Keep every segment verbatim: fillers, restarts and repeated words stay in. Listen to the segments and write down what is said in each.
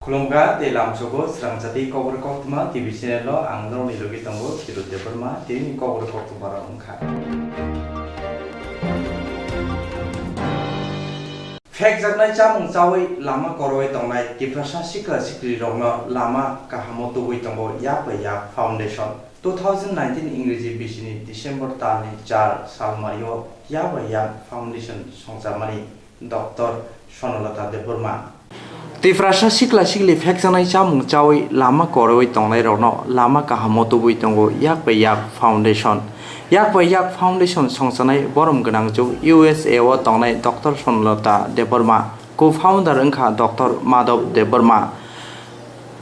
Khulumkha tei lamsogo srangchati kokborok koktwma T V channel o ang norokni logi tongo Kiru Debbarma tei nini kokborok koktwma rok wngkha. Phekjaknai chamung chawi lama koroi tongnai Tiprasa sikla sikli rokno lama kahamo tubui tongo Yak bai Yak Foundation. Two thousand nineteen Ingreji bisini December talni char salmario Yak bai Yak Foundation songcharmani Doctor Sonolata Debbarma. Tiprasa sikla sikli phekjaknai chamung chawi lama koroi tongnairokno lama kahamo tubui tongo Yak bai Yak Foundation. Yak bai Yak Foundation songchanai borom gwnangjuk U S A o tongnai Doctor Sonolata Debbarma, co-founder wngkha Doctor Madhav Debbarma,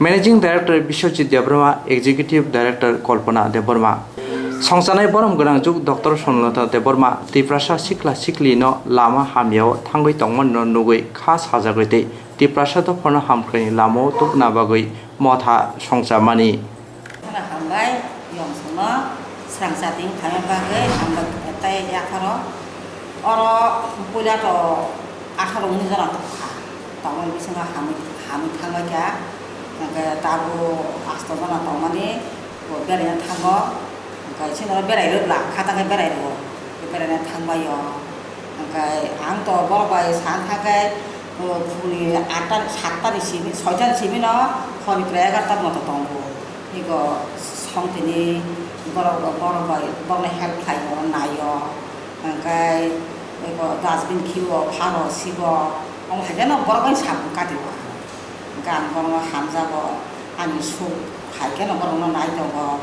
Managing Director Biswajit Debbarma, Executive Director Kalpana Debbarma. Songchanai borom gwnangjuk Doctor Sonolata Debbarma Tiprasa sikla siklino lama hamyao thangwi tongmanino nugwi kha sajagwi tei Tiprasa dopharno hamkraini lamao tubuna bagwi motha songchamani. Kheno hambai, yongsono srangchati wngkhaima bagwi hambai tei yapharo. Oro puila to atharo unis jona tongkha. Tongmani bisingo hamwi, hamwi thangbaikha. Hwnkhe tabuk asto jona tongmani bo beraina thango. Hwnkhe chini oro berai rwkla, kha ta khe berai rwo. Beraina thangbaio. Hwnkhe ang to borok bai sana thangkhe, o, phungni atta, satta ni simi, soita ni simi no horni prai egarta moto tongo. Ego songtini borok, borok bai, borokno help khlaio, naio. Hwnkhe ego dustbin khiwo, pharo, sibo, omo hai kheno borok bai samung katio. Hwnkhe ang borokno hamjago, ani suk hai kheno borokno nai tongo.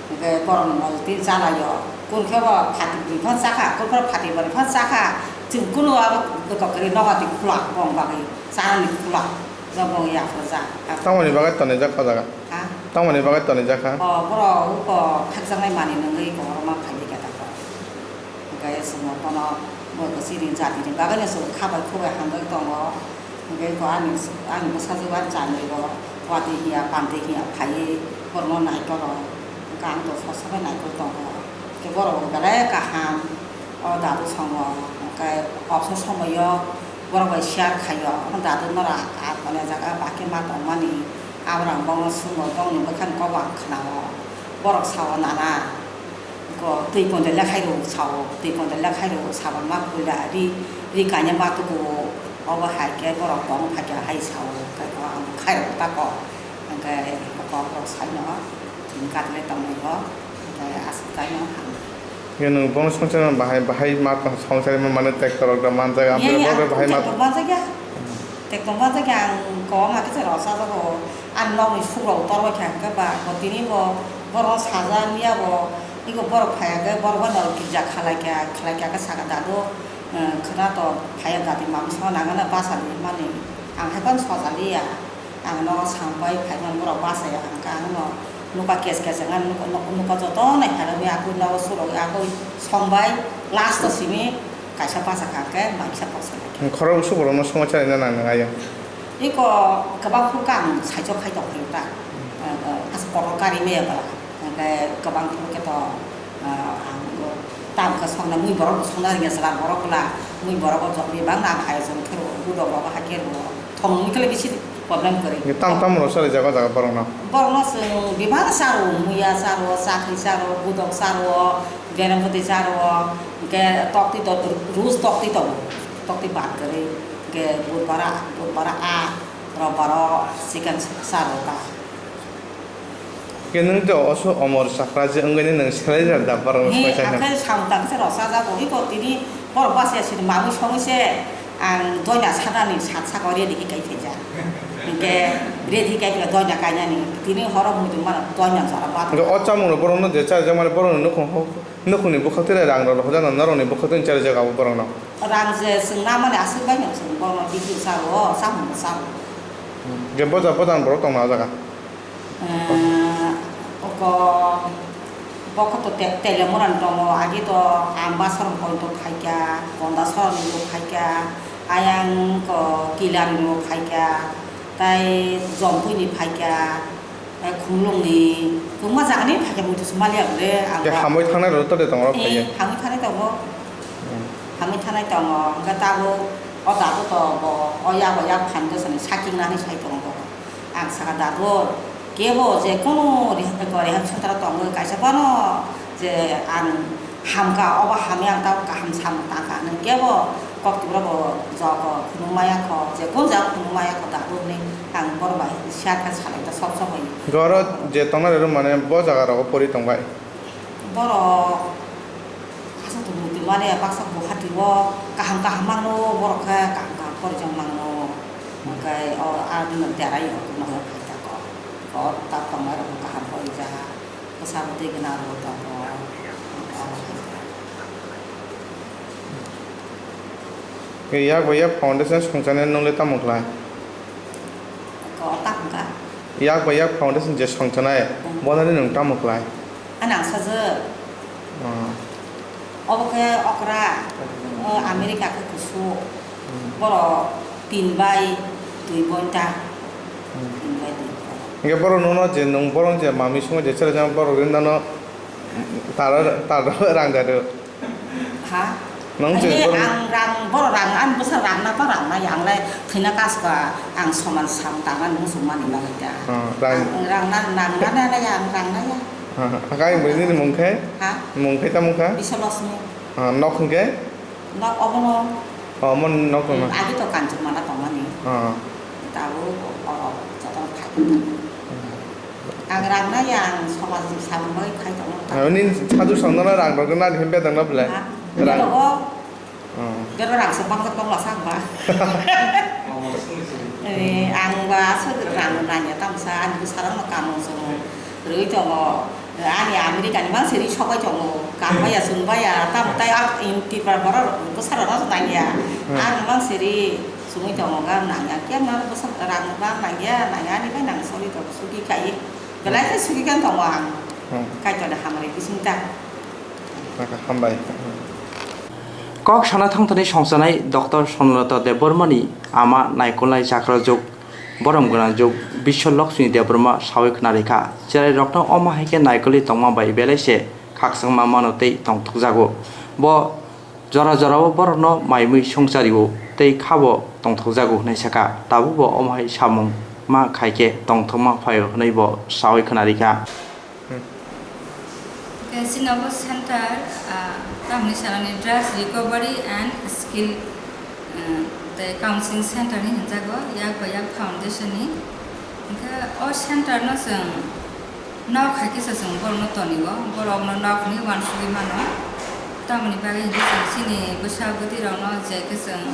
Hwnkhe borokno mojotwi chalaio. Kun khe bo phatibwrwi phano chakha, kun khe bo phatibwrwi phano chakha. Chwng kunu abo kwtok kwrwi nogo twi khulak bong bagwi, chanani khulak. Jabong yapharjak. Tamoni bagwi tonijak o jaga? Ha? Tamoni bagwi tonijak ha? O, borok uko phakjaknai manwi nungwi kokrokma phaiwi khe tako. Hwnkhe chwngno bono bo chini jatini bagwino chwng khabai khubai hamjagwi tongo. Hwnkhe ko ani, ani bwsajwk ani chanwi bo watwi hiya, pantwi hiya phaiwi borokno naikoro. Hwnkhe ang bo sob sobai naikol tongo. Hwnkhe borok bo belai kaham o dadu songo. Hwnkhe obso somoio borok bai share khaio. Ano dadu nora a, a, tonwi jaga, ba khe ma tongmani. Abrang bongno swngo, bongni bwkhani kok ang khnao. Borok sao nana. Ko twi ponda lekhai rw sao, twi ponda lekhai rw sabon ma puila ri, ri kanya ma tuku. Obo hai khe borok tong phai kha hai sao, khe ko ang khai rw ta ko. Hwnkhe kok rok sai no, chini katle tong nai bo, hwnkhe aswk kai no. Hwnkhe nwng bono swngchar bahai, bahai ma tong swngchar ma mane tek torok da manjak, ya, amtwrwk ya, bobo bahai ma tong. Manjak ya. Tek tong manjak ya, ang kok ma kisa rw sa jago. Ang nokni sukrok torbai kha hwnkhe ba, bo tini bo borok sajak ya bo, iko borok phai khe borok bai no girja khalai kha, khalai kha khe saka dadu, eh, khwna to phai ya dati mamung song nang nw basa di mani. Ang hai phano soja li ya. Ang nogo sambai phaimani borok bachaya, ang khe ang no nokha kes kes wngkha, nokha, nokha joto nai phairogwi, akui nogo surogwi, akui songbai last o simi kaisa bachakha, ang khe mai kisa bachakha. Khorok bwswk borokno swngcharina nang nang ayo. Iko kwbang phuru khe ang saichok khai tong phaio ta. Asa kotor kari maya bwla. Hwnkhe kwbang phuru khe to, ah, ang bo tam khe songna mui borok bo songna rwngya chwla borok bwla mui borok bo jok bebak na ang hai jong khe rw gudok rok bo hakhe rw thong mui khe bisi problem kwrwi. Tam tam rw sa rijak o jaga borok no. Borok no chwng bebak cha rw muya cha rw chakhwi cha rw gudok cha rw bereng bwtwi cha rw hwnkhe tokti to rus tokti tongo tokti bad kwrwi hwnkhe budbara budbara a robbaro chicken cha rw ta. Khe nwng to oso omor chakra je wngwi nwng selai jak da borok ni. He, swngchar khe. Akhai samung tang se rok sajak bo, iko tini borok bachaya sini mamui songwi se ang doina sanani sat saka ready khe kai phaijak. Hinkhe ready kai phaikha doina kainani. Tini horo muitu mano doina jora ba. Hinkhe o chamung no borok no je charijak mani borok no nukhung hok, nukhung ni bwkhak twi rang rok hojano norok ni bwkhak twi charijak abo borok no. Rang je chwng namani aswk bai no chwng borok no bisi cha rwo, chamung bo cha rwo. Hinkhe boja bojan borok tongna o jaga. Eh, oko, bokho to te-, Telemurani tongo, agi to Ambasarong point to phaikha, Kondasaroni bo phaikha, ayang ko Kilarni bo phaikha, tai Jompuini phaikha, tai Khumlungni, kwbangma jagani phaikha, muitu se maliya bole, ang. Khe ba hamwi thangnai rok to de tongo, eh, phaiya. Hamwi thangnai tongo. Hmm. Hamwi thangnai tongo, hwnkhe tabuk o tabuk to bo, o yago yak phan bwsani sakingnani sai tongo bo. Ang saka dadu, kebo je kunu rehab, rehab center o tongwi kaisa phano je ang hamkha, obo hamya ang tamo kaham samung tangkha hinwi kebo kok tibra bo jok o phunuk maya kho, je kun jagao phunuk maya kho dadu hinwi ang borok bai share khe salai da sob somoi. Hwnkhe oro je tongnai rok mane bo jaga rogo pori tongbai? Borok aswk tongmung tongmani baksa Guwahati o kaham kaham mangno, borok khe kaham kaham porijak mangno. Hwnkhe o a bini derai o kuno hai phaijak o. O ta tongnai rok kaham porijak, bwsa bwtwi gwnang rok tongo. Yak bai yak foundation songchaknai nwngle tamo khlai? Ko ta hwnkha? Yak bai yak foundation je songchaknai, hmm, bono nwng tamo khlai? Ani ang sajwk. Oh. Obo khe okra, hmm, o America khe kusu. Hmm. Borok tin bai dui bonta. Hmm. Tin bai dui bonta. Hingke borok nono je nwng borok je mami sungo je chwraijak borok ri nono taro, taro rang jago. Ha? Nwng je borok ang rang, borok rang, ani bwsa rang na, ta rang na, ang le thwina kaska, ang soman sam tangna nung sung mani bagwi ta. Oh, rang. Ang rang na, nang na, na, na, ya, ang rang na, ya. Ha, ha. Ang bai nini mung khe? Ha? Mung khe tamo kha? Biswalakshmi. Ha, nok hwnkhe? Nok obono. Oh, omo nok no. Hmm, agi to kanchuk mana tongmani. Ha. Tabuk oro jotono phai. Hmm. Ang rang na ya, ang somaj ni samung bai khai tongo. Ah, nini sajwk song nono rang rok na di hempe tong na belai? Ha? Rang. Rogo. Oh. Bero rang se bangsa tong la sak ba. Eh, ang ba se rang na ya tam sa, ani bwsarok no kamo se mo. Rwi tongo. Ani America ni mang siri sobai tongo. Kam baya, sun baya, tam tai ak in tipra borok bwsarok no nang ya. Hmm. Ang mang siri. Sungwi tongo ga nangya, khe nang bwsa rang ba nangya, nangya ani bai nang sori tongo, sugi kai. Belai khe sugi khe tongo ang. Hmm. Kaitor ni hamari bising ta. Hambai. Kok sana thangthani songsanai Doctor Sonalata Debbarmani ama naikolnai chakrajwk, borom gwnangjwk Biswa Lakshmi Debbarma sawi khna rikha. Cherai rokno omo hai khe naikolwi tongma bai belai se khakchangma mano tei tongthokjago. Bo Jora jorao borokno maimwi songchario tei khabo tongthokjago hwnwi sakha, tabukbo omo hai samung ma khai khe tongthokma phaio hwnwi bo sawi khna rikha. Khe chini obo center, ah, tamni sanani drugs recovery and skill, ah, tei counseling center hinwi hwnjago, yak bai yak foundation ni. Hwnkhe o center no chwng Nok hai kisa chwng borokno tonio, borokno nok hinwi uansugwi mano. Tamoni bagwi hinkhe chwng chini bwsa bwtwirokno je khe chwng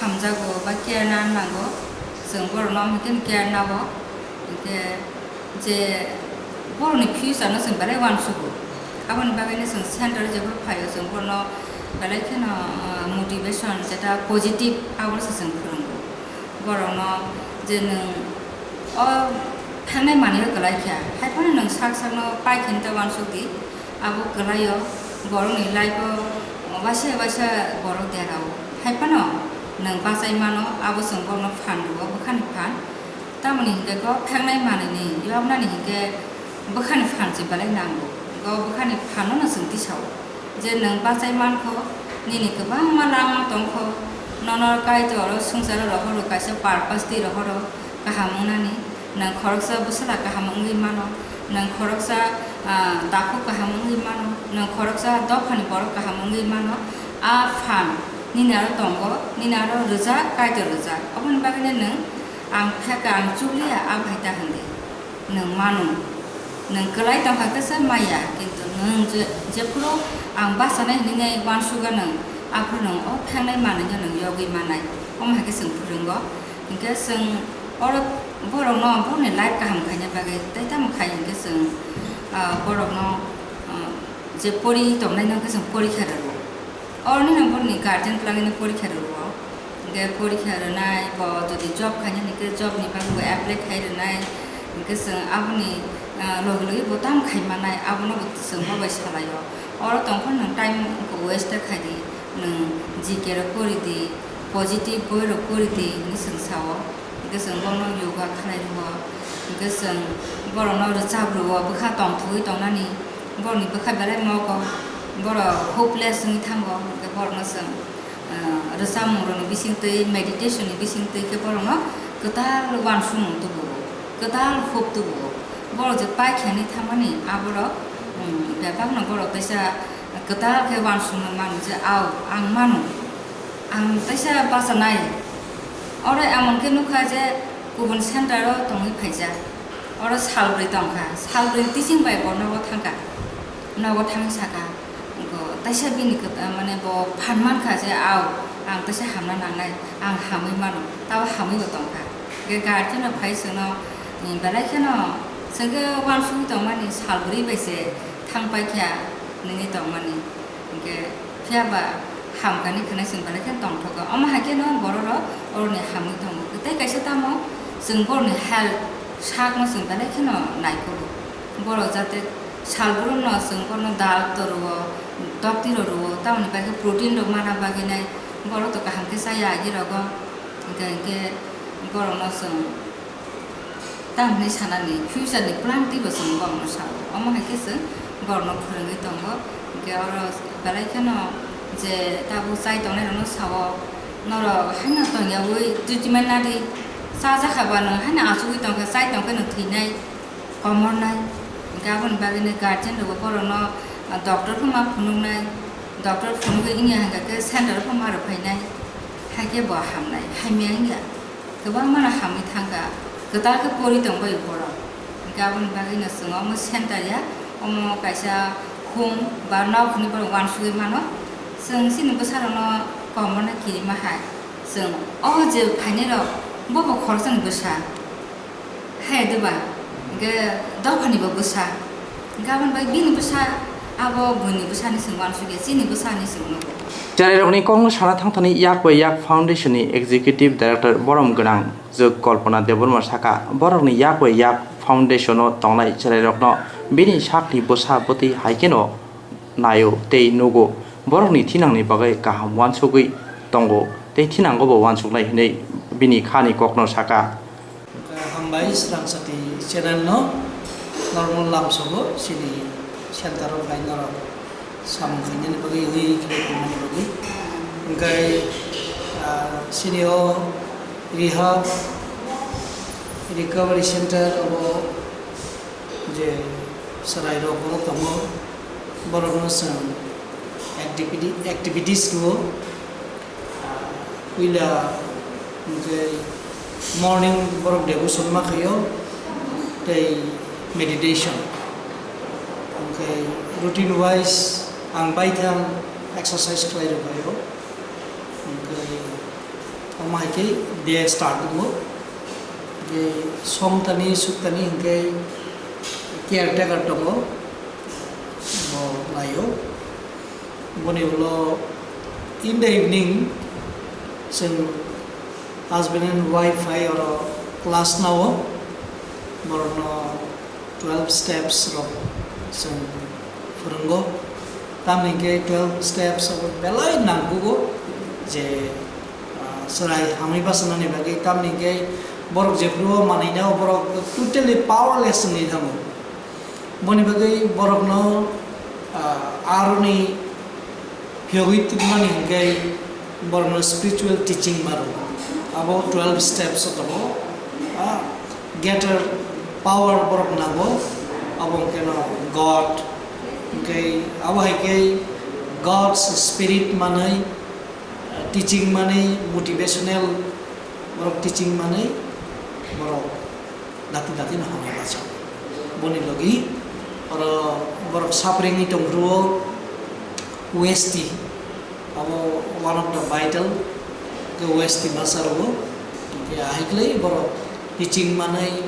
hamjago ba care na nango, chwng borokno omo hai kheno care nao. Hinkhe je borokni future no chwng belai uansugo. Aboni bagwino chwng center o jephuru phaio, chwng borokno belai kheno, ah, motivation, jeta positive, abono se chwng phwrwngo. Borokno je nwng o phangnai manwi o kwlai kha, hai phano nwng sak sakno pai khe ta uansuk di, abo kwlai o borokni life o waisa waisa borok derao, hai phano nwng bachai mano, abo chwng borokno phan rwo, bwkhani phan. Tamoni hinkhe kok phangnai manwini yoknani hinkhe bwkhani phan se belai nango, o bwkhani phano no chwng tisao. Je nwng bachai mankho, nini kwbangma lama tongkho, nono Kaitor o swngcharo rohoro kaisa purpose twi rohoro kaham wngnani, nwng khoroksa bwsala kaham wngwi mano, nwng khoroksa, ah, takhuk kaham wngwi mano, nwng khoroksa dophani borok kaham wngwi mano, a phan nini aro tongo, nini aro rwjak, Kaitor rwjak. Oboni bagwino nwng ang pheka, ang chukliya, a bai ta hwn di. Nwng mano, nwng kwlai tongkha khe se maya, kintu nwng je, jephuru ang bachanai hinwi nai uansukha nwng, aphuru nwng o phangnai manwino nwng yogwi manai, omo hai khe chwng phwrwngo. Hinkhe chwng oro borokno, borokni life kaham khaina bagwi tei tamo khai hinkhe chwng, ah, borokno, ah, je pori tongnaino khe chwng porikha rwo. Oroni no borokni guardian twlangwi no porikha rwo. Hwnkhe porikha rwnai, bo jodi job khainani khe job ni bagwi bo apply khai rwnai. Hwnkhe chwng aboni, ah, logi logi bo tamo khai mannai, abono bo chwng bo bai salaio. Oro tongphuru nwng time waste ta khai di, nwng G K rok pori di, positive boi rok pori di hinwi chwng sao. Hwnkhe chwng bono yoga khlai rwo. Hwnkhe chwng borokno rwchap rwo, bwkha tongthogwi tongnani. Borokni bwkha belai mokol, borok hopeless wngwi thango, hwnkhe borokno chwng, ah, rwchapmung rokni bisingtwi, meditation ni bisingtwi khe borokno kwtal uansukmung tubuo. Kwtal hub tubuo. Borok je paikha hinwi thangmani, aborok, um, bebakno borok teisa kwtal khe uansukna mano je, "Ao, ang mano. Ang teisa bachanai." Oro emon khe nukha je kubun center o tongwi phaijak. Oro sal bwrwi tongkha. Sal bwrwi tising bai bo nogo thangkha. Nogo thangwi saka, "Bo teisa bini kwt-, mane bo phan mankha je, 'Ao, ang teisa hamna nangnai, ang hamwi mano,' tabo hamwi bo tongkha." Hwnkhe guardian rok phai chwngno, "Ni belai kheno chwngkhe uansugwi tongmani, sal bwrwi bai se thang paikha nini tongmani." Hwnkhe phiya ba hamkani khwnai chwng belai kheno tongthogo. Omo hai kheno borok rok oroni hamwi tongo. Tei kaisa tamo chwng borokni health sakno chwng belai kheno naikhugo. Borok jate sal bwrwino chwng borokno dal to rwo, tokti rok rwo, tamoni bagwi protein rok mana bagwi nai borok to kaham khe chaya agi rogo. Hwnkhe, hwnkhe borokno chwng Tamni sanani future ni plan twibo chwng borokno sao. Omo hai khe chwng borokno phwrwngwi tongo. Hwnkhe oro belai kheno je tabuk chai tongnai rokno sao, "Norok haino tongyaui treatment nadi, chajakha ba nwng haino achugwi tongkha, chai tongkhe nwng thwinai, komornai." Hwnkhe aboni bagwino guardian rokbo borokno, ah, doctor phano ma phunuknai, doctor phunugwi wngya hwnkhe center phano ma rwphainai, hai khe bo hamnai, hamya wngya. Kwbangma no hamwi thangkha, kwtal khe pori tongbai borok. Hwnkhe aboni bagwino chwng omo center ya, omo kaisa khum ba nok hwnwi borok uansugwi mano. Chwng chini bwsarokno komorno kirima hai. Chwng o je phainairok, bo bo khoroksani bwsa. Hai diba? Hwnkhe dophani bo bwsa. Hwnkhe aboni bagwi bini bwsa, abo buini bwsani chwng uansukya, chini bwsani chwng nugo. Cherairokni kokno sana thangthani Yak bai Yak Foundation ni Executive Director borom gwnang Jwk Kalpana Debbarma saka, borokni Yak bai Yak Foundation o tongnai cherairokno bini sakni bwsa bwtwi hai kheno naio tei nugo, borokni thinangni bagwi kaham uansugwi tongo tei thinango bo uansuknai hwnwi bini khani kokno saka. Hambai Srangsati channel no norokno lamsogo chini center o phai norok samung khainani bagwi ui khe tongmani bagwi. Hwnkhe, ah, chini o rehab recovery center abo je chwrairok borok tongo, borokno chwng activity, activities rwo. Ah, puila hwnkhe morning borok devotion ma khaio, tei meditation. Hwnkhe routine wise ang baithang exercise khlai rw phaio. Hwnkhe omo hai khe day start wngo. Hwnkhe songtani suktani hwnkhe caretaker tongo, bo naio. Boni ulo in the evening chwng husband and wife hai oro class nao, borokno twelve steps rok chwng phwrwngo. Tamni hwnkhe twelve steps abo belai nangkugo je, ah, chwrai hamwi bachanani bagwi. Tamni hwnkhe borok jephuru o manwi nao borok totally powerless wngwi thango. Boni bagwi borokno, ah, aroni phiyogwi tongmani hwnkhe borokno spiritual teaching maro. Abo twelve steps o tongo. Ah, greater power borok nango. Abo hwnkhe no God. Hwnkhe abo hai khe God's spirit manwi, ah, teaching manwi, motivational borok teaching manwi borok dati dati no hamya bacha. Boni logi oro borok suffering ni tongphuru o westi, abo one of the vital ke westi masa rogo. Ke ahai klai borok teaching manai,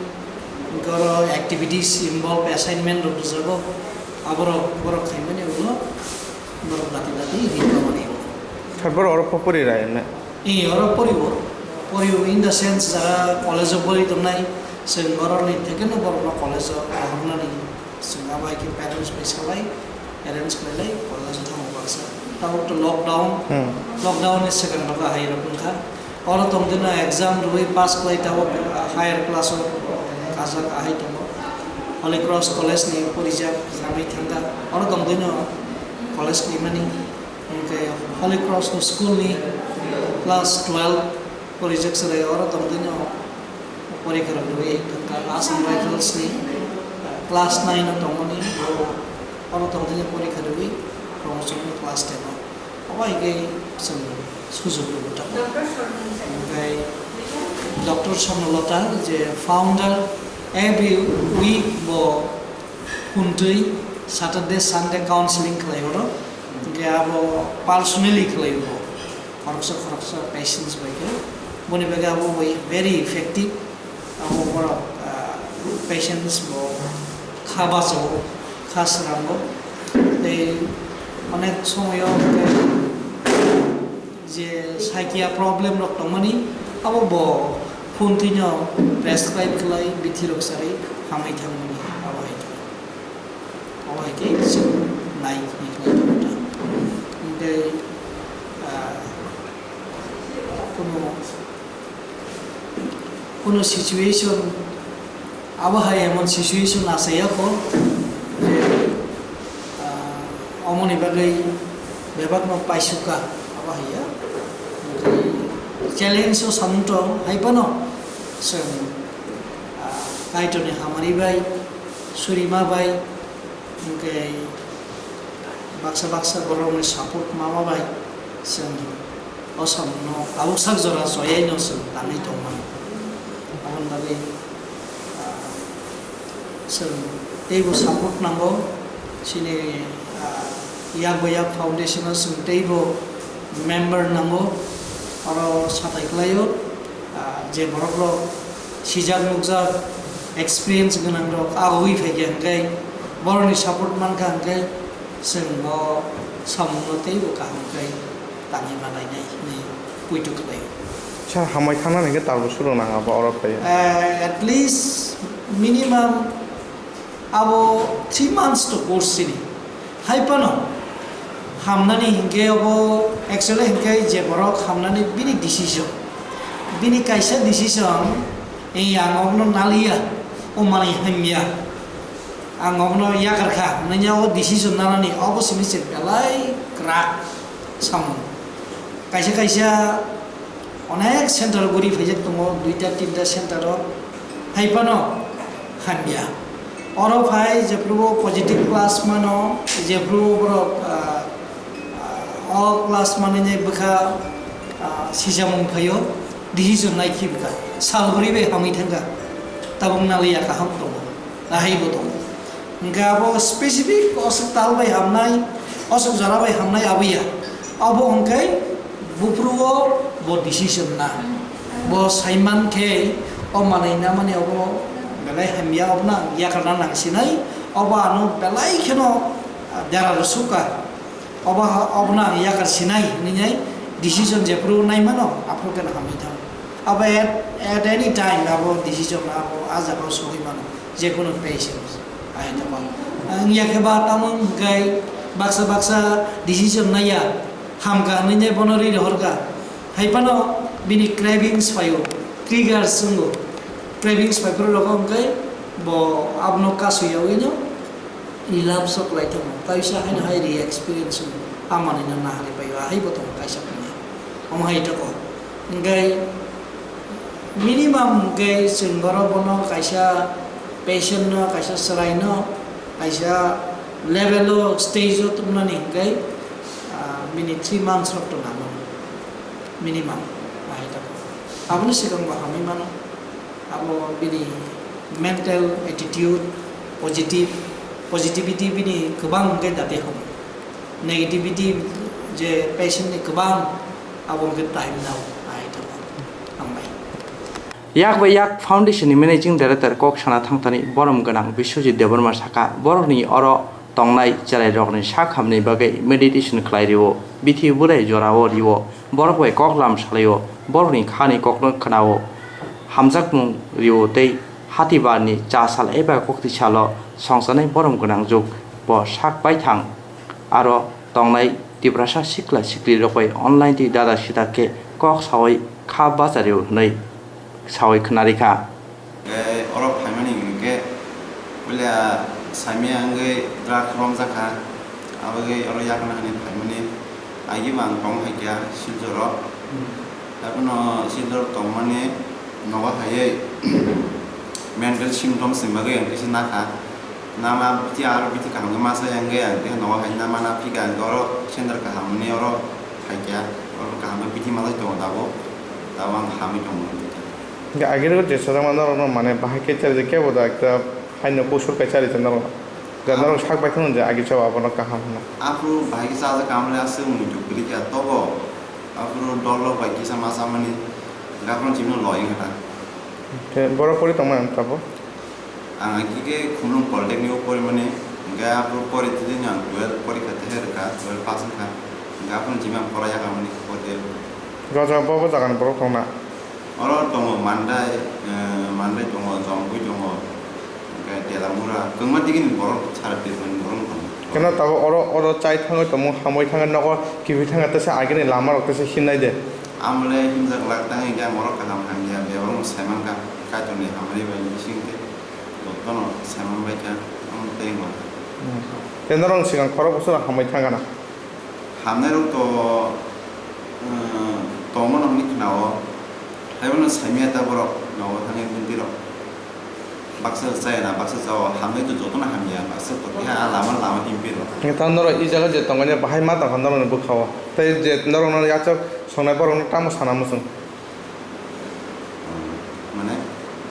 oro activities involve, assignment rok rwjago, aborok borok khaimani ulo borok dati dati ri khamani. Khe borok oro pho pori rai ne? Ee, oro poriwo. Poriwo in the sense, jara college-o pori tongnai, chwng oroni thekeno borokno college-o rohornani chwng abo hai khe parents bai salai, arrange khlailai, college-o thango baksa. Tabuk to lockdown, Hmm. lockdown-ni swkang rogo hai rok wngkha. Oro tongdino exam rwui pass khlai tabuk higher class-o kajak ahai tongo. Holy Cross College-ni porijak, jamai thangkha. Oro tongdino college khlaimani. Hwnkhe Holy Cross School ni class twelve porijak chwrai oro tongdino porikha rok rwui Assam Rifles ni, ah, class nine o tongmani, bo oro tongthani porikha rwui promotion ni class ten o. Obo hai khe chwng sujuk rwgwi tongo. Hwnkhe Doctor Swarnalata je founder, every week bo kuntwi Saturday, Sunday counseling khlai oro. Hwnkhe abo personally khlai o. Khoroksa khoroksa patients bai khe. Boni bagwi abo bai very effective. Abo borok, ah, patients bo kha bachago, kha srango. Tei onek somoyo je psychia problem rok tongmani, abo bo phone thwino prescribe khlai, bithi rok charwi hamwi thangmani, abo hai khe. Abo hai khe chwng nai, nai khlai tongo ta. Hwnkhe, ah, kuno, kuno situation, abo hai emon situation achai ya kho je, ah, omoni bagwi bebak no paisukha, abo hai ya. Challenge o samung tong hai phano chwng, ah, Kaitorni hamari bai, surima bai, hwnkhe baksa baksa borokni support mama bai chwng o samungno tabuk sak jora choyaino chwng tangwi tongmani. Aboni bagwi, ah, chwng teibo support nango, chini, ah, Yak by Yak Foundation o chwng teibo member nango, oro satai khlaio. Ah, je borok rok sijak nukjak, experience gwnang rok agogwi phaikha hwnkhe, borokni support mankha hwnkhe, chwng bo samungno teibo kaham khe tangwi manainai hinwi poito khlaio. Sir, hambai thangnani hwnkhe tal bwswk rok nang abo oro phaio? Eh, at least minimum abo three months to course chini. Hai phano hamnani hinkhe abo actually hinkhe je borok hamnani bini decision. Bini kaisa decision, "Ei, ang okno naliya, o manwi hamya. Ang okno yakarkha," hwnwi o decision nanani obo simi se belai kwrak samung. Kaisa kaisa onek center guri phaijak tongo, duita tinta center o. Hai phano hamya. Oro phai jephru bo positive class mano, jephru borok, ah, ah, o class manwi bwkha, ah, sisamung phaio, decision nai khi bwkha. Sal bwrwi bai hamwi thangkha. Tabuk naliya kaham tongo. Ahai bo tongo. Hwnkhe abo specific oswk tal bai hamnai, oswk jora bai hamnai abo ya. Abo hwnkhe buphuru o bo decision na. Bo saiman khe o manwi namani obo belai hamya, obono ang yakarna nang sinai, obo ano belai kheno, ah, dera rwsukha. Obo ha-, obono ang yakar sinai hinwi decision jephru nai mano, aphuru khe hamwi thango. Abo at, at any time abo decision abo ah jagao sogwi mano, jekunu patients. Ai tamo. Ang yakhe ba tamo hwnkhe baksa baksa decision naiya, hamkha hinwi bono ri rohorkha. Hai phano bini cravings phaio, triggers wngo. Cravings phai phuru rogo hwnkhe bo abono kasui yaui no, relapse o kwlai tongo, kaisa haino hai re-experience wngwi a manwino naharwi paio, ahaibo tongo kaisa phano. Omo hai tongo. Hwnkhe minimum hwnkhe chwng borok bono kaisa patient no, kaisa chwraino, kaisa level o, stage o tubunani hwnkhe, ah, bini three months rok to nango minimum, ahai tongo. Aboni swkang bo hamwi mano. Abo bini mental attitude, positive, positivity bini kwbang hwnkhe dati hono. Negativity je patient ni kwbang, abo hwnkhe time nao, ai tamo. Hambai. Yak by Yak Foundation ni Managing Director kok sana thangthani borom gwnang Biswajit Debbarma saka, borokni oro tongnai cherairokni sak hamni bagwi meditation khlai rio, bithi burai jorao rio, borok bai kok lam salaio, borokni khani kokno khnao, hamjakmung rio tei hatibarni cha sal eba kokti salo songchanai borom gwnang jwk bo sak baithang aro tongnai Tiprasa sikla siklirok bai online twi dada sida khe kok saui kha bachario hwnwi saui khwnarikha. Hwnkhe oro phaimani hwnkhe puila saimaya wngwi drug romjakha, aboni oro yakna hwnwi phaimani. Agini bo ang tong hai kha Silchoro. Abono Silchor tongmani nogo haiwi Mental symptoms ni bagwi ang kisa nakha. Nama bithi aro bithi kaham khe masa yang khe ang khe nogo hai nama na phika ang khe oro center kaham ni oro phaikya, oro kaham khe bithi masa tongo dabo, dabo ang hamwi tongo. Hingke agir je sajak mano rok no mane bahai khe chari kebo da ekta haino kusur kai chari norok. Da norok sak bai thang je agi chao abono kaham hwnna. Aphuru bahai khe chajak kaham le aswk mui juk kwrwi kha tobo. Aphuru dol rok bai kisa ma chamani gaphano chibino loi wngkha ta. Khe borok pori tongmani ang tabuk? Ang hakhe khe Khumlung Polytechnic o porimani, hingke aphuru pori tini ang twelve porikha tehe rwkha, twelve pass wngkha. Hingke aphuru chibino ang pora yakarmani pori. Joto bo bo jagani borok tongna? Oro tongo Mandai, eh, Mandai tongo, Jongpui tongo, hingke Telamura, kwbangma digini borok sara Tripurani borok tongo. Keno tabuk oro, oro chai thangwi tongmung, hamwi thangwi nogo kiphilwi thangkha, tesa agini lama rok tesa himnai de. Amole himjak lak tangwi hingke ang oro kaham hamya, bebak rok sai mankha, Kaitorni hamari bai bising tei jotono sai manbaikha, omo tei wngkha. Hmm. Tei norok swkang khorok bwswk hamwi thangkha na? Hamnairok to, eh, tongmano hwnwi khna-o, haibono saimanya ta borok nogo thangwi bwtwi rok. Baksa chaya na, baksa chao, hamnai to jotono hamya, baksa to keha lama lama himpiro. Hingke ta norok i jaga je tongmani bahai ma tongkha norokni bwkha-o. Tei je norokno yachak songnai borokno tamo sana muchung? Hmm, mane?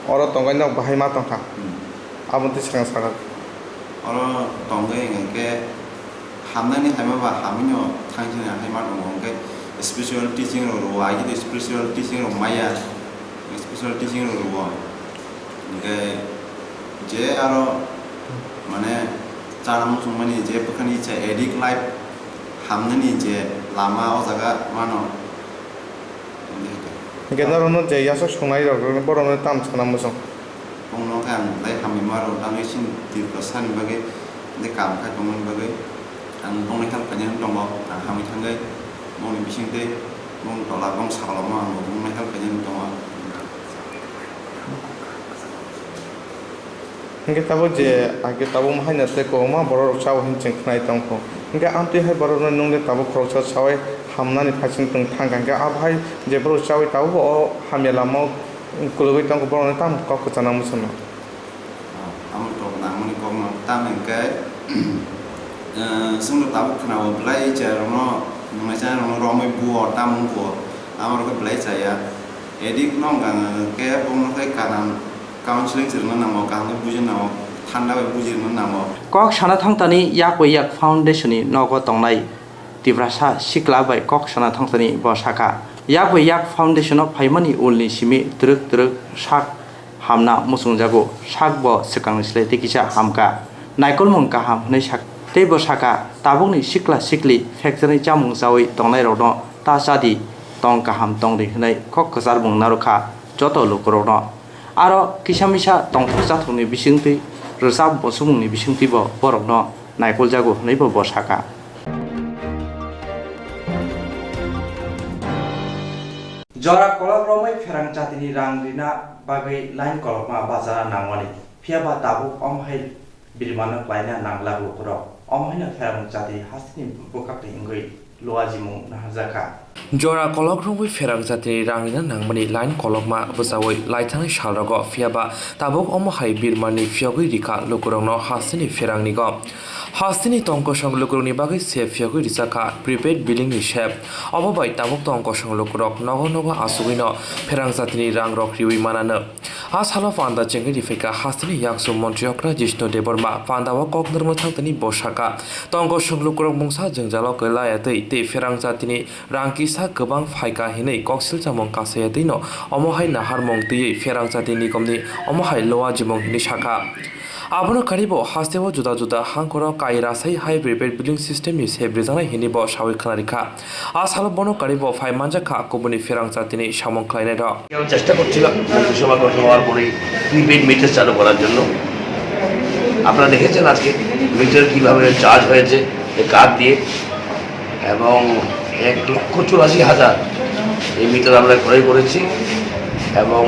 Oro tongkha nok bahai ma tongkha. Hmm. Aboni twi swkang sakha. Oro tongwi hingke hamnani haima ba hamino thangchini haima tongo, hingke special teaching rok rwo, agini special teaching rok maya, special teaching rok rwo. Hingke je aro mane chana muchungmani je bwkhani je addict life hamnani je lama o jaga mano. Hingke norokno je yasok songnai rok, borokno tam sana muchung? Bongno khe ang belai hamya ma rw, tamo chini Tiprasani bagwi, tei kam khai tongmani bagwi ang bongni help khainani tongo, ang hamwi thangwi bongni bisingtwi, bong tola, bong sakalomo ang bongni help khainani tongo. Hingke tabuk je, hingke tabuk haino tei kwbangma borok rok chao hin chwng khnai tongkho. Hingke amtwi hai borok rok nungde tabuk khoroksa chaui hamnani phaiching tong thangkha. Hingke abo hai je borok chaui tabuk bo o hamya lama o kulugwi tongkho, borok no tamo kok kwchana muchungno? Amo tok nangmani kok no tamo hingke, eh, chwngno tabuk khna o belai chaya rok no, nungnaisa rok no romwi buo, tamo buo, amo rok khe belai chaya. Addict no wngkha hingke bongno khe kanam. Counseling se rwna nango, kaham khe buji nango, thanda bai buji rwna nango. Kok sana thangtani Yak bai Yak Foundation ni nogo tongnai Tiprasa sikla bai kok sana thangtani bo sakha, Yak bai Yak Foundation o phaimani ulni simi twrwk twrwk sak hamna muchungjago, sak bo swkangni slai tei kisa hamkha, naikolmung kaham hwnwi sak. Tei bo sakha, tabukni sikla sikli factory chamung chaui tongnairokno ta chadi, tong kaham tongdi hwnwi kok kwcharbung narwkha joto lukurokno. Aro kisa misa tongthok chathokni bisingtwi, rwchap bo chumungni bisingtwi bo borokno naikoljago hwnwi bo bo sakha. Jora kolok romwi pherang chatini rang rina bagwi line kolokma bachara nangmani. Phiya ba tabuk omo hai birimano klaina nanglago borok. Omo haino pherang chati hasteni bwkhaktwi wngwi luajimung naharjakha. Jora kolok romwi pherang chatini rang rina nangmani line kolokma bwchaui laithangni salrogo, phiya ba tabuk omo hai birmani phiyogwi rikha lukurokno hasteni pherangnigo. Hasteni tong kosong lukurokni bagwi se phiyogwi rijakha prepaid billing ni sep. Obo bai tabuk tong kosong lukurok nogo nogo achugwino pherang chatini rangrok riwi manano. A salo panda chengwi riphaikha hasteni yaksu montri okra Jishnu Debbarma. Panda o kok nirmwthang tini bo sakha, tong kosong lukurok mungsa jwngjalo kwlai atwi tei pherang chatini rang kisa kwbang phaikha hinwi koksil chamung kasaya twino omo hai naharmung twiwi pherang chati nigomni omo hai luajimung hinwi sakha. Abono karibo hasteo juda juda hangkoro kai rasai hai prepaid billing system ni sep rijaknai hinwi bo sawi khwnarikha. A salo bono karibo phai manjakha kubuni pherang chatini samung khlainairok. আমি চেষ্টা করছিলাম মন্ত্রিসভা গঠন হওয়ার পরে prepaid meter চালু করার জন্য। আপনারা দেখেছেন আজকে মিটার কীভাবে চার্জ হয়েছে, এ কার্ড দিয়ে, এবং এক লক্ষ চুরাশি হাজার এই মিটার আমরা ক্রয় করেছি, এবং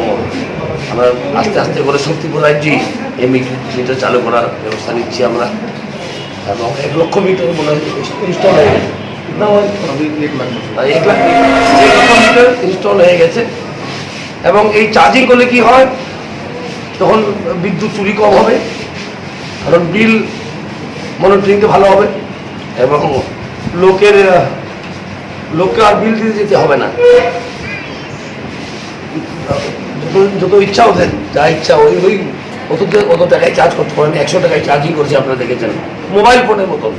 আমরা আস্তে আস্তে করে শক্তি প্রদায়জি এই মিটার, মিটার চালু করার ব্যবস্থা নিচ্ছি আমরা। এবং এক লক্ষ মিটার মনে হয় ইনস্টল হয়ে গেছে। না, ওই এক লাখ, এক লাখ মিটার ইনস্টল হয়ে গেছে। এবং এই চার্জিং করলে কি হয়, তখন বিদ্যুৎ চুরি কম হবে, কারণ বিল মনিটরিংটা ভালো হবে এবং লোকের আহ, লোককে আর বিল দিতে যেতে হবে না। যত যত ইচ্ছা ওদের, যা ইচ্ছা ওই ওই অত অত টাকায় চার্জ করতে পারেন। একশো টাকায় চার্জিং করছে, আপনারা দেখেছেন, মোবাইল ফোনের মতন,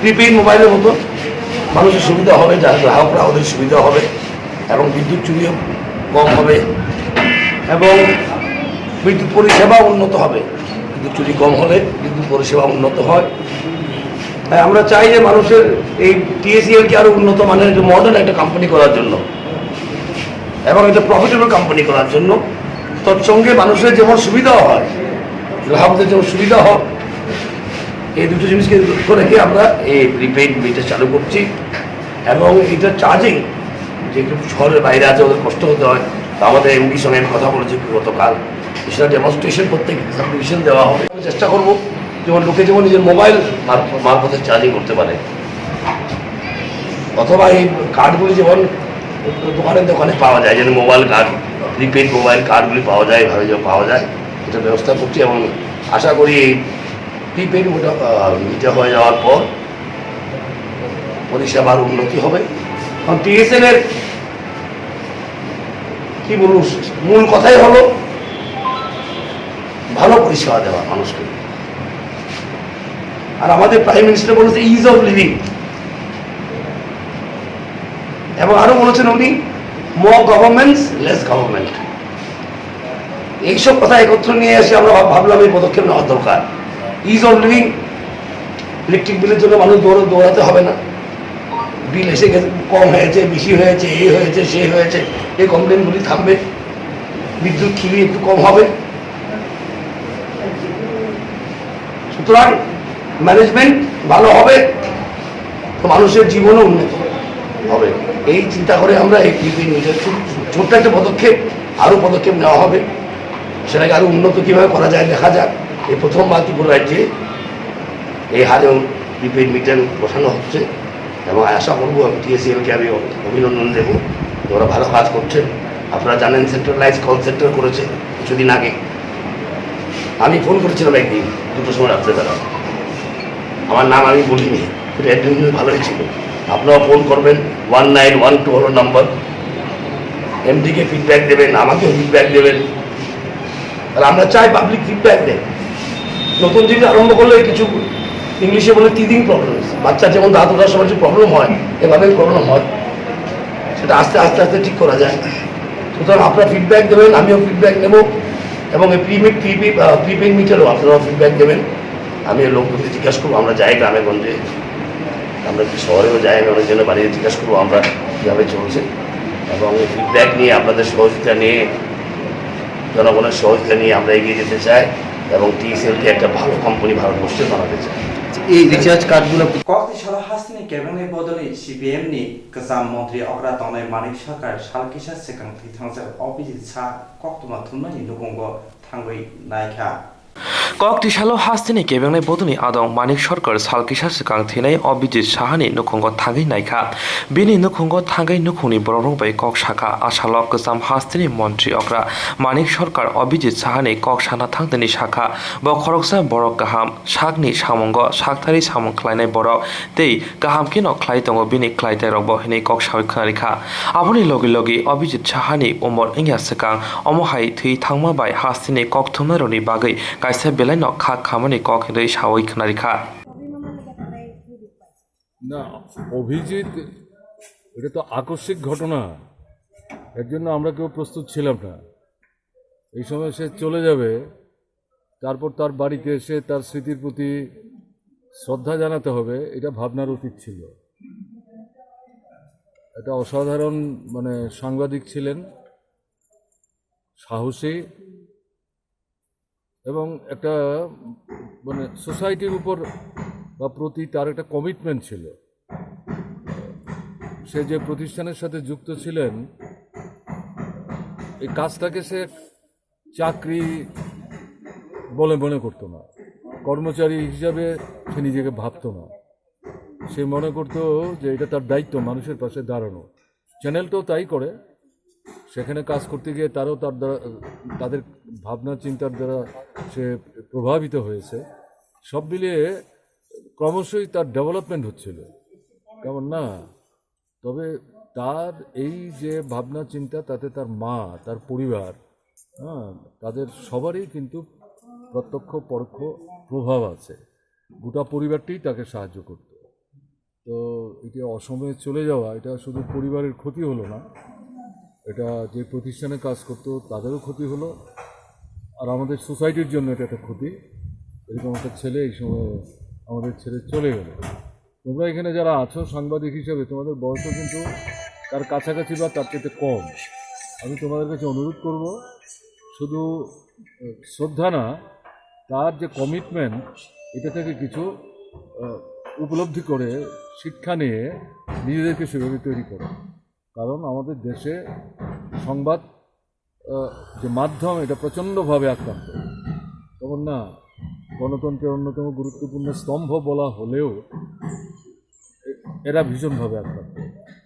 প্রিপেইড মোবাইলের মতন। মানুষের সুবিধা হবে, যারা গ্রাহকরা ওদের সুবিধা হবে এবং বিদ্যুৎ চুরিও কম হবে এবং বিদ্যুৎ পরিষেবা উন্নত হবে। বিদ্যুৎ চুরি কম হলে বিদ্যুৎ পরিষেবা উন্নত হয়। তাই আমরা চাই যে মানুষের এই টিএসইএলকে আরো উন্নত মানের একটা মডার্ন একটা কোম্পানি করার জন্য এবং একটা প্রফিটেবল কোম্পানি করার জন্য। তৎসঙ্গে মানুষের যেমন সুবিধা হয়, গ্রাহকদের যেমন সুবিধা হয়, এই দুটো জিনিসকে লক্ষ্য রেখে আমরা এই প্রিপেইড মিটার চালু করছি। এবং এটা চার্জিং, যে একটু শহরের বাইরে আছে, ওদের কষ্ট হতে হয়। তো আমাদের এমডির সঙ্গে আমি কথা বলেছি গতকাল, সেটা ডেমনস্ট্রেশন প্রত্যেক সাবডিভিশন দেওয়া হবে। আমি চেষ্টা করবো যেমন লোকে যেমন নিজের মোবাইল মারফ- মারফতে চার্জিং করতে পারে, অথবা এই কার্ডগুলি যেমন দোকানে দোকানে পাওয়া যায়, যেন মোবাইল কার্ড, প্রিপেইড মোবাইল কার্ডগুলি পাওয়া যায়, এভাবে যেন পাওয়া যায়, এটা ব্যবস্থা করছি। এবং আশা করি এই প্রিপেইড মিটার হয়ে যাওয়ার পর পরিষেবার উন্নতি হবে। কারণ টিএসএল এর কি বলবো, মূল কথাই হলো ভালো পরিষেবা দেওয়া মানুষকে। আর আমাদের প্রাইম মিনিস্টার বলেছে ইজ অফ লিভিং, এবং আরো বলেছেন উনি, মোর গভর্নমেন্টস, লেস গভর্নমেন্ট। এইসব কথা একত্র নিয়ে এসে আমরা ভাব- ভাবলাম এই পদক্ষেপ নেওয়া দরকার। ইজ অফ লিভিং, ইলেকট্রিক বিলের জন্য মানুষ দৌড়- দৌড়াতে হবে না। বিল এসে গেছে, কম হয়েছে, বেশি হয়েছে, এই হয়েছে, সেই হয়েছে, এই কমপ্লেনগুলি থামবে। বিদ্যুৎ চুরি একটু কম হবে। সুতরাং ম্যানেজমেন্ট ভালো হবে, তো মানুষের জীবনও উন্নত হবে। এই চিন্তা করে আমরা এই প্রিপেইড মিটার ছোট একটা পদক্ষেপ, আরও পদক্ষেপ নেওয়া হবে। সেটাকে আরও উন্নত কীভাবে করা যায় দেখা যাক। এই প্রথমবার ত্রিপুরা রাজ্যে এই হারে প্রিপেইড মিটার বসানো হচ্ছে। এবং আশা করবো, আমি টিএসইএলকে আমি অভিনন্দন দেবো, ওরা ভালো কাজ করছেন। আপনারা জানেন, সেন্ট্রালাইজ কল সেন্টার করেছে কিছুদিন আগে। আমি ফোন করেছিলাম একদিন দুটোর সময় রাত্রেবেলা, আমার নাম আমি বলিনি, কিন্তু অ্যাটেন্ডেন্স ভালোই ছিল। আপনারা ফোন করবেন, ওয়ান নাইন ওয়ান টু হলো নাম্বার। এমডিকে ফিডব্যাক দেবেন, আমাকেও ফিডব্যাক দেবেন। আর আমরা চাই পাবলিক ফিডব্যাক দেয়। নতুন জিনিস আরম্ভ করলে কিছু ইংলিশে বলে টিদিং প্রবলেম, বাচ্চা যেমন দাঁত ওঠার সময় যে প্রবলেম হয়, এভাবেই প্রবলেম হয়, সেটা আস্তে আস্তে আস্তে ঠিক করা যায়। সুতরাং আপনারা ফিডব্যাক দেবেন, আমিও ফিডব্যাক নেব। এবং এই প্রিপেড প্রিপেড প্রিপেড মিটারও আপনারাও ফিডব্যাক দেবেন। আমি লোকজনকে জিজ্ঞাসা করবো, আমরা যাই গ্রামে গঞ্জে, আমরা কি শহরেও যাই, আমি অনেকজনের বাড়িতে জিজ্ঞাসা করবো আমরা কীভাবে চলছে। এবং এই ফিডব্যাক নিয়ে, আপনাদের সহযোগিতা নিয়ে, জনগণের সহযোগিতা নিয়ে আমরা এগিয়ে যেতে চাই এবং টিএসএলকে একটা ভালো কোম্পানি ভারতবর্ষে বানাতে চাই। এই রিচার্জ কার্ডগুলো Kokti salo hasteni kebengni bodolni C P M ni kwcham montri okra tongnai Manik Sarkar sal kisa swkang thwi thangjak Abhijit Saha koktwma thumnani nukhungo thangwi naikha. Kok tisalo hasteni kebengnai bodolni adong Manik Sarkar sal kisa swkang thinai Abhijit Sahani nukhungo thangwi naikha. Bini nukhungo thangwi nukhungni borokrok bai kok sakha. Asalo kwcham hasteni montri okra Manik Sarkar Abhijit Sahani kok sana thangtini sakha, bo khoroksa borok kaham, sakni samungo sakthari samung khlainai borok tei kaham kheno khlai tongo bini khlaitairokbo hinwi kok sawi khwnarikha. Aboni logi logi Abhijit Sahani umor wngya swkang, omo hai thwi thangma bai hasteni kok thumnairokni bagwi kaisa belaino kha khamani kok hinwi sawi khwnarikha. না, অভিজিৎ, এটা তো আকস্মিক ঘটনা, এর জন্য আমরা কেউ প্রস্তুত ছিলাম না। এই সময় সে চলে যাবে, তারপর তার বাড়িতে এসে তার স্মৃতির প্রতি শ্রদ্ধা জানাতে হবে, এটা ভাবনার অতীত ছিল। এটা অসাধারণ, মানে, সাংবাদিক ছিলেন, সাহসী, এবং একটা, মানে, সোসাইটির উপর বা প্রতি তার একটা কমিটমেন্ট ছিল। সে যে প্রতিষ্ঠানের সাথে যুক্ত ছিলেন, এই কাজটাকে সে চাকরি বলে মনে করতো না, কর্মচারী হিসাবে সে নিজেকে ভাবতো না। সে মনে করতো যে এটা তার দায়িত্ব মানুষের পাশে দাঁড়ানো। চ্যানেলটাও তাই করে, সেখানে কাজ করতে গিয়ে তারও তার দ্বারা, তাদের ভাবনা চিন্তার দ্বারা সে প্রভাবিত হয়েছে। সব মিলিয়ে ক্রমশই তার ডেভেলপমেন্ট হচ্ছিল, কেমন না? তবে তার এই যে ভাবনা চিন্তা, তাতে তার মা, তার পরিবার, হ্যাঁ, তাদের সবারই কিন্তু প্রত্যক্ষ পরোক্ষ প্রভাব আছে। গোটা পরিবারটি তাকে সাহায্য করত। তো এই যে অসময়ে চলে যাওয়া, এটা শুধু পরিবারের ক্ষতি হলো না, এটা যে প্রতিষ্ঠানে কাজ করতো তাদেরও ক্ষতি হলো, আর আমাদের সোসাইটির জন্য এটা একটা ক্ষতি। এরকম একটা ছেলে এই সময় আমাদের ছেড়ে চলে গেল। তোমরা এখানে যারা আছো সাংবাদিক হিসেবে, তোমাদের বয়সও কিন্তু তার কাছাকাছি বা তার চাইতে কম। আমি তোমাদের কাছে অনুরোধ করব, শুধু, আহ, শ্রদ্ধা না, তার যে কমিটমেন্ট, এটা থেকে কিছু, আহ, উপলব্ধি করে, শিক্ষা নিয়ে নিজেদেরকে সেভাবে তৈরি করো। কারণ আমাদের দেশে সংবাদ, আহ, যে মাধ্যম, এটা প্রচণ্ডভাবে আক্রান্ত। তখন না, গণতন্ত্রের অন্যতম গুরুত্বপূর্ণ স্তম্ভ বলা হলেও এ-, এরা ভীষণভাবে আক্রান্ত।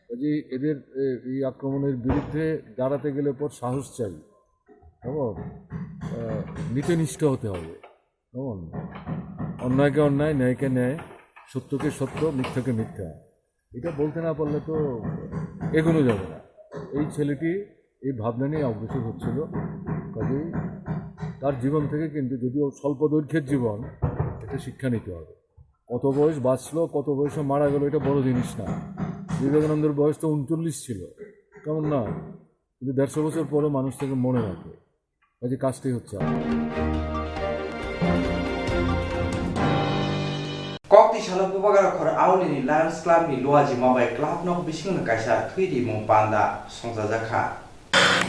কাজেই এদের, এ-, এই আক্রমণের বিরুদ্ধে দাঁড়াতে গেলে পর সাহস চাই, কেমন? আহ, নীতিনিষ্ঠ হতে হবে, কেমন? অন্যায়কে অন্যায়, ন্যায়কে ন্যায়, সত্যকে সত্য, মিথ্যাকে মিথ্যা। এটা বলতে না পারলে তো এগোনো যাবে না। এই ছেলেটি এই ভাবনা নিয়ে অগ্রসর হচ্ছিল, কাজেই তার জীবন থেকে কিন্তু, যদিও স্বল্প দৈর্ঘ্যের জীবন, এটা শিক্ষা নিতে হবে। কত বয়স বাঁচলো, কত বয়সে মারা গেল, এটা বড় জিনিস না। বিবেকানন্দের বয়স তো ঊনচল্লিশ ছিল, কেমন না? কিন্তু দেড়শো বছর পরে মানুষ তাকে মনে রাখে। কাজে কাজটাই হচ্ছে আমার। Kokti salo Bubagra khor Aulini Lions Club ni luaji mabai club nok bisingno kaisa thwi rimung panda songchajakha.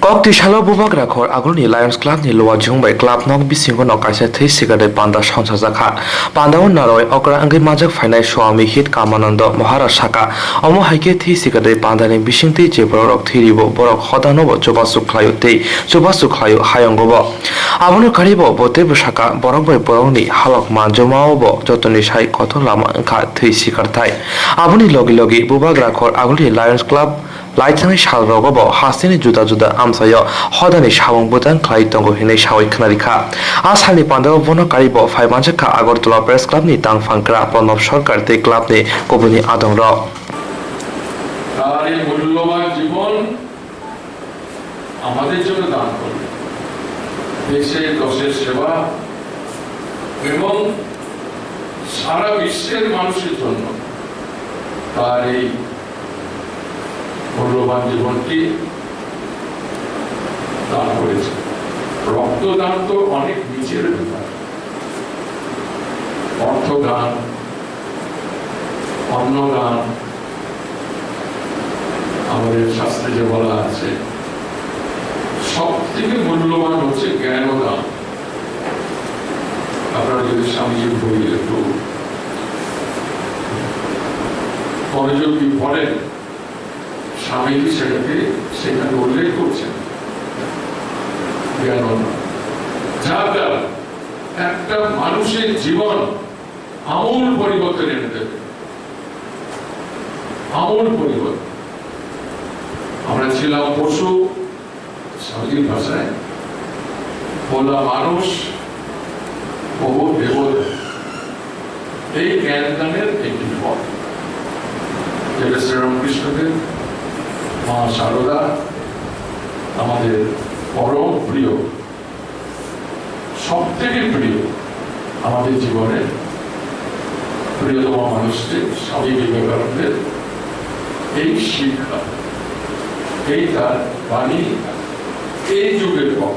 Kokti salo Bubagra khor Aulini Lions Club ni luaji mabai club nok bisingo no kaisa thwi sikarwi panda songchajakha. Pandao naroi okra wngwi majak phainai Swami Hit Kamanando Maharaj saka. Omo hai khe thwi sikarwi pandani bisingtwi je borok thwi ribo, borok hodano bo chubachu khlaio tei chubachu khlaio hayungo bo. Abono karibo bo teibo saka, borok bai borokni halok manjomao bo jotoni sai kotor lama wngkha thwi sikarthai. Aboni logi logi Bubagra khor Aulini Lions Club laithangni salrogo bo hasteni juda juda amchaio hodani samung bwtang khlai tongo hinwi sawi khwnarikha. A salni pandao bono karibo phai manjakha Agartala Press Club ni tangphang kra Pranab Sarkar tei club ni kubuni adongrok. তার এই মূল্যবান জীবন আমাদের জন্য দান করলেন। দেশে দশের সেবা এবং সারা বিশ্বের মানুষের জন্য তার এই মূল্যবান জীবনটি দান করেছেন। রক্তদান তো অনেক নিচের ব্যাপার, অর্থদান, অন্নদান, আমাদের শাস্ত্রে যে বলা আছে, সব থেকে মূল্যবান হচ্ছে জ্ঞানদান। আপনারা যদি স্বামীজির বই একটু মনোযোগ দিয়ে পড়েন, স্বামীজি সেটাকে সেখানে উল্লেখ করছেন। জ্ঞানদান, যার দ্বারা একটা মানুষের জীবন আমূল পরিবর্তন এনে দেবে, আমূল পরিবর্তন। আমরা ছিলাম পশু, স্বামীজির ভাষায়, ভোলা মানুষ, প্রভু দেবতা। এই জ্ঞানদানের একটি পথ, যেটা শ্রীরামকৃষ্ণদেব, মা সারদা, আমাদের পরম প্রিয়, সব থেকে প্রিয় আমাদের জীবনের প্রিয়তম মানুষটি স্বামী বিবেকানন্দের এই শিক্ষা, এই তার বাণী, এই যুগের পথ।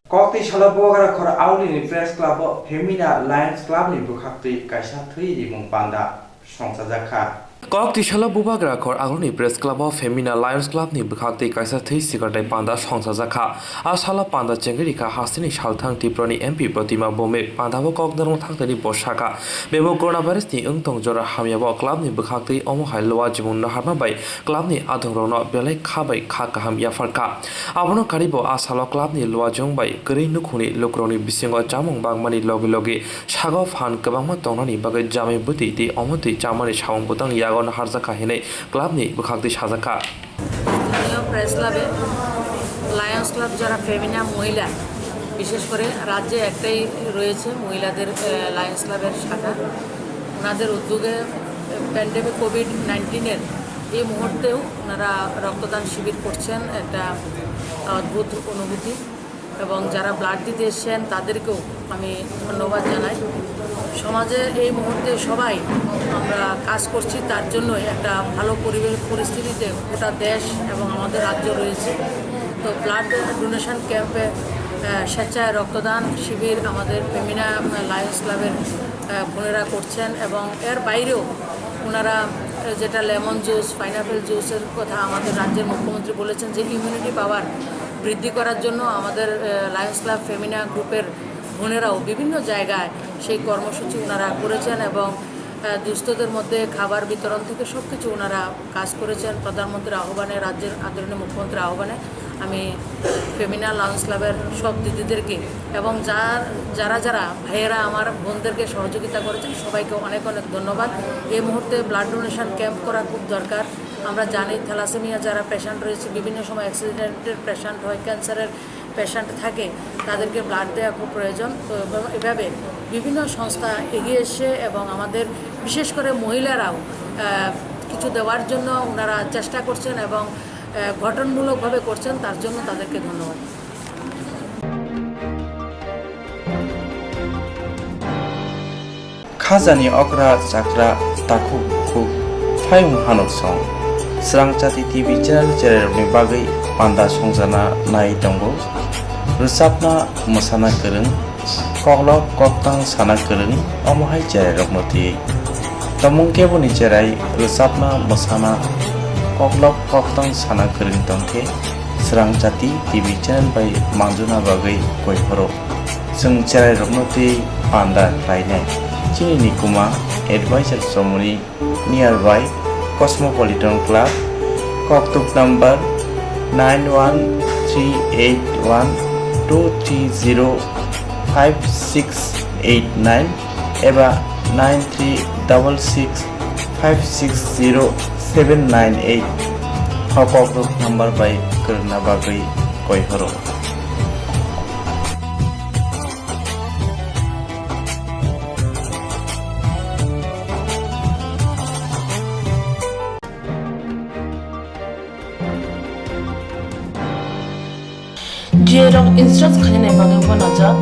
Kokti salo Bubagra khor Aulini Press Club o Femina Lions Club ni bwkhaktwi kaisa thwi rimung panda songchajakha. Kokti salo Bubagra khor Aulini Press Club o Femina Lions Club ni bwkhaktwi kaisa thwi sikarnai panda songchajakha. A salo panda chengwi rikha hasteni salthang Tripura ni M P Protima Bhowmik. Panda o kok narwkna thangtani bo sakha, bebo coronavirus ni wngtong jora hamya bo club ni bwkhaktwi omo hai luaji mung naharma bai club ni adongrokno belai kha bai kha kaham yapharkha. Abono karibo a salo club ni luajwng bai kwrwi nukhungni lukurokni bisingo chamung bangmani logi logi sago phan kwbangma tongnani bagwi jamui bwtwi tei omotwi chamani samung bwtang yago naharjakha hinwi club ni bwkhaktwi sajakha. Lions ক্লাবে, Lions club যারা ফেমিনা মহিলা, বিশেষ করে রাজ্যে একটাই রয়েছে মহিলাদের, আহ, লায়ন্স ক্লাবের শাখা। ওনাদের উদ্যোগে প্যান্ডেমিক কোভিড নাইন্টিনের এই মুহূর্তেও ওনারা রক্তদান শিবির করছেন, একটা অদ্ভুত অনুভূতি। এবং যারা ব্লাড দিতে এসেছেন তাদেরকেও আমি ধন্যবাদ জানাই। সমাজে এই মুহূর্তে সবাই আমরা কাজ করছি, তার জন্যই একটা ভালো পরিবেশ পরিস্থিতিতে গোটা দেশ এবং আমাদের রাজ্য রয়েছে। তো ব্লাড ডোনেশন ক্যাম্পে, আহ, স্বেচ্ছায় রক্তদান শিবির আমাদের ফেমিনা লায়ন্স ক্লাবের, আহ, বোনেরা করছেন এবং এর বাইরেও ওনারা, আহ, যেটা লেমন জুস, পাইনাপেল জুসের কথা আমাদের রাজ্যের মুখ্যমন্ত্রী বলেছেন যে ইমিউনিটি পাওয়ার বৃদ্ধি করার জন্য আমাদের, আহ, লায়ন্স ক্লাব ফেমিনা গ্রুপের বোনেরাও বিভিন্ন জায়গায় সেই কর্মসূচি ওনারা করেছেন এবং, আহ, দুস্থদের মধ্যে খাবার বিতরণ থেকে সব কিছু ওনারা কাজ করেছেন। প্রধানমন্ত্রীর আহ্বানে, রাজ্যের আদরণীয় মুখ্যমন্ত্রীর আহ্বানে আমি ফেমিনা লায়ন্স ক্লাবের সব দিদিদেরকে এবং যা-, যারা যারা ভাইয়েরা আমার বোনদেরকে সহযোগিতা করেছেন সবাইকে অনেক অনেক ধন্যবাদ। এই মুহূর্তে ব্লাড ডোনেশন ক্যাম্প করা খুব দরকার। আমরা জানি থ্যালাসেমিয়া যারা পেশেন্ট রয়েছে, বিভিন্ন সময় অ্যাক্সিডেন্টের পেশেন্ট হয়, ক্যান্সারের পেশেন্ট থাকে, তাদেরকে ব্লাড দেওয়া খুব প্রয়োজন। তো এভাবে বিভিন্ন সংস্থা এগিয়ে এসে এবং আমাদের বিশেষ করে মহিলারাও, আহ, কিছু দেওয়ার জন্য ওনারা চেষ্টা করছেন এবং, আহ, গঠনমূলকভাবে করছেন, তার জন্য তাদেরকে ধন্যবাদ। Khajani okra chakra takhuk bukhuk phayung hanuk song. Srangchati T V channel chererokni bagwi panda songjana nai tongo. Rwchapna mwsana kwrwng, koklop koktang sana kwrwng, omo hai chererokno twiwi. Tomung keboni cherai rwchapna mwsana koklop koktang sana kwrwng tongkhe Srangchati T V channel bai manjuna bagwi koi horo. Chwng cherairokno tei panda khlainai. Chini nikuma advisor chomoni nearby Cosmopolitan Club, koktuk number nine one three eight one two three zero five six eight nine eba nine three double six five six zero seven nine eight o koktuk number bai kwrwngna bagwi koi horo. Jerok insurance khainani bagwi uanajak,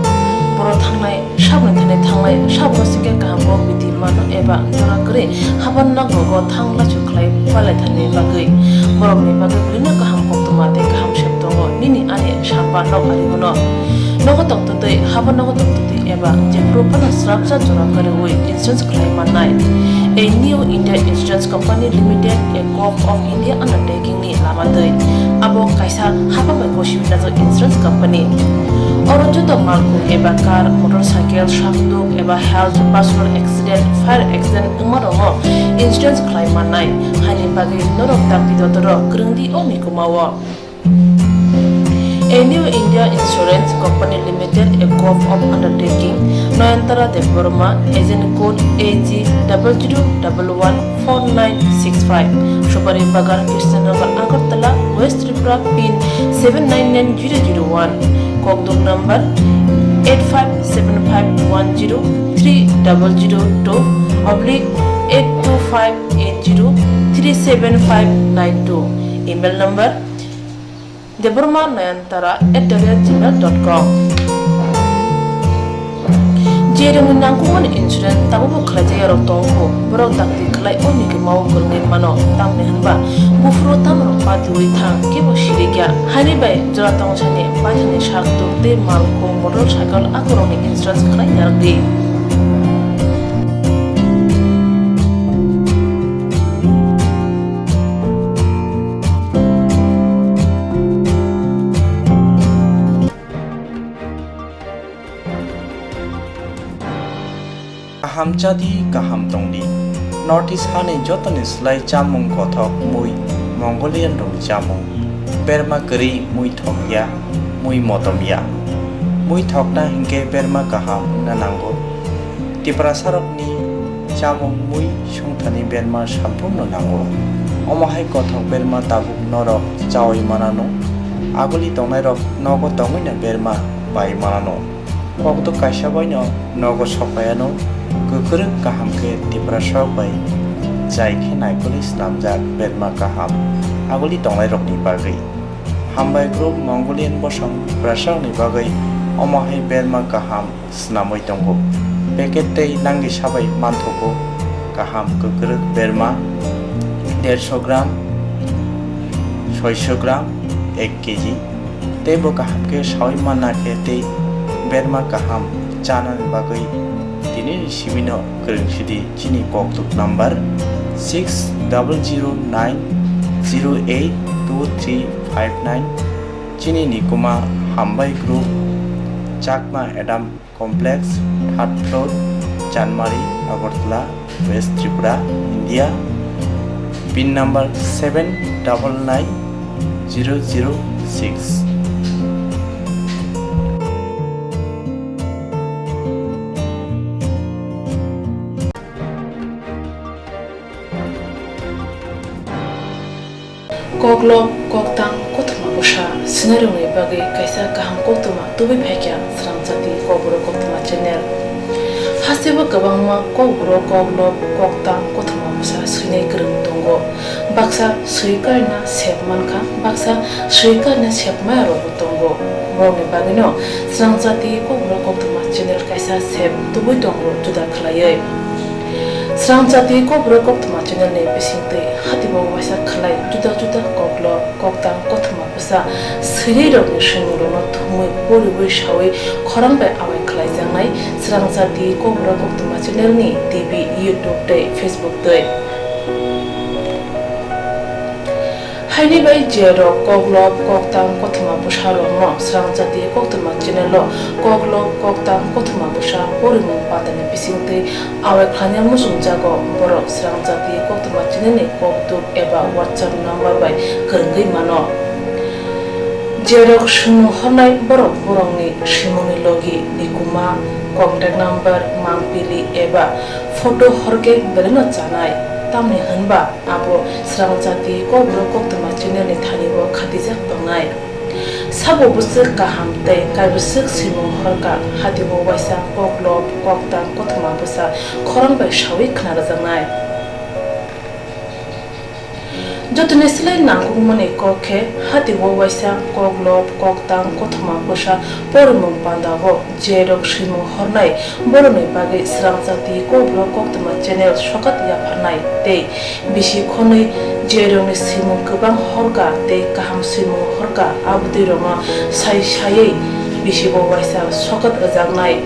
borok thangnai saboni thani thanglai, saboni singkhe kaham kok bidi mano eba jora kwrwi haban nago go thang lachu khlai palai thani bagwi, borokni bagwi belino kaham koktwma tei kaham sep tongo nini ani samba nok ari bono. Nogo tongtwtwi, habo nogo tongtwtwi eba jephuru phano srapsa jora kwrwi insurance khlai mannai. A New India Insurance Company Limited, a Corp of India undertaking ni lama twi. Abo kaisa hapang bai gosi winajak insurance company. Oro joto malkhung eba car, motorcycle, sakduk eba health, personal accident, fire accident wngma rokno insurance khlai mannai. Haini bagwi norok dakti dotoro kwrwngdi o mikumao. A New India Insurance Company Limited, a Corp of Undertaking, Nayantara Debbarma, agent code A G double zero double one four nine six five, Supari Bagan, Krishnanagar, Agartala, West Tripura, pin seven nine nine zero zero one, kokduk number eight five seven five one zero three double zero two oblique eight two five eight zero three seven five nine two, email number Debbarma Nayantara at the rate gmail dot com. Jerokni nangkukmani insurance tabukbo khlaijak yarok tongo, borok dakti khlai o mikimao kwrwngwi mano, tamni hwnba buphuru tamrok patiui thang kebo sirikya. Haini bai jora tongthani paithani sak tuk tei malkhung motorcycle akorokni insurance khlai narwkdi. Kaham chadi, kaham tongdi. North East hani jotoni slai chamung kothok mui Mongolian rokni chamung. Berma kwrwi mui thokya, mui motomya. Mui thokna hinkhe berma kaham wngna nango. Tiprasarokni chamung mui songthani berma samphurno nango. Omo hai kothok berma tabuk norok chaui manano, aguli tongnairok nogo tongwino berma pai manano. Kokduk kaisa baino nogo sokpaiano, kwkrwng kaham khe Tiprasarok bai chai khe naikolwi snamjak berma kaham aguli tongnairokni bagwi. Hambai Group Mongolian bosong Tiprasarokni bagwi omo hai berma kaham snamwi tongo. Packet tei nangni sabai manthogo kaham kwkrwk berma dersho gram, soisho gram, ek kg. Tei bo kaham khe saui manna khe tei berma kaham chanani bagwi tinini simino kwrwng sidi chini kokduk number six double zero nine zero eight two three five nine. Chini nikuma Hambai Group, Chakma Adam Complex, third floor, Chanmari, Agartala, West Tripura, India. Pin number seven double nine zero zero six. Koklop, koktang, kothoma bwsa swinairokni bagwi kaisa kaham koktwma tubui phaikha Srangchati Kokborok Koktwma channel. Hasteo kwbangma kokborok, koklop, koktang, kothoma bwsa swinai kwrwng tongo. Baksa swi karina sep mankha, baksa swi karina sep maya rokbo tongo. Borokni bagwino Srangchati Kokborok Koktwma channel kaisa sep tubui tongo juda khlaiwi. Srangchati Kokborok Koktwma channel ni bisingtwi hatibo waisa khlai juda juda koklop, koktang, kothoma bwsa swinairokni swimungrokno thumwi poriwi saui khorang bai awai khlaijaknai Srangchati Kokborok Koktwma channel ni T V, YouTube tei Facebook twi. Haini bai je rok koklop, koktang, kothoma bwsa rokno Srangchati Koktwma channel o koklop, koktang, kothoma bwsa porimung pandani bisingtwi awai khlaina muchungjago, borok Srangchati Koktwma channel ni kokduk eba WhatsApp number bai kwrwngwi mano. Je rok swimung hornai borok borokni swimungni logi, nikuma, contact number, mangpili eba photo horkhe belaino chanai, tamni hwnba abo Srangchati Kokborok Koktwma channel ni thani o khatijak tongnai. Sabo bwswk kaham tei kaibwswk swimung horkha, hatibo waisa koklop, koktang, kothoma bwsa khorang bai saui khna rwjaknai. Jotoni slai nangkukmani kok khe hatibo waisa koklop, koktang, kothoma bwsa porimung pandao je rok swimung hornai borokni bagwi Srangchati Kokborok Koktwma channel sokat yapharnai tei bisi khonwi je rokni swimung kwbang horkha tei kaham swimung horkha, abotwi rokno sai saiwi bisibo waisa sokat rwjaknai.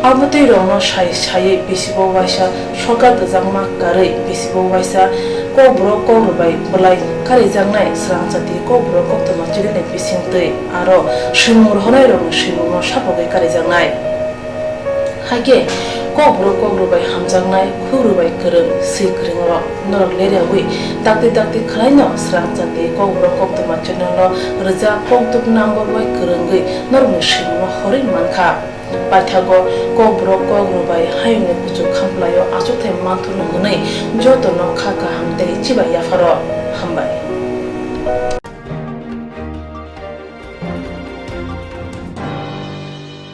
Abotwi rokno sai saiwi bisibo waisa sokat rwjakma karwi bisibo waisa Kokborok Kokrobai bwlai karijaknai Srangchati Kokborok Koktwma channel ni bisingtwi aro swimung rohornai rokni swimungno sapogwi karijaknai. Haikhe Kokborok Kokrobai hamjaknai, Kokrobai kwrwng, swi kwrwng rok norok leriawi dakti dakti khwlaino Srangchati Kokborok Koktwma channel o rwjak kokduk number bai kwrwngwi norokni swimungno horwi mankha. Paithago Kokborok Kokrobai hayungni kuchuk khamplaio achukthai manthurno hwnwi jotono kha kaham tei chibai yapharo. Hambai.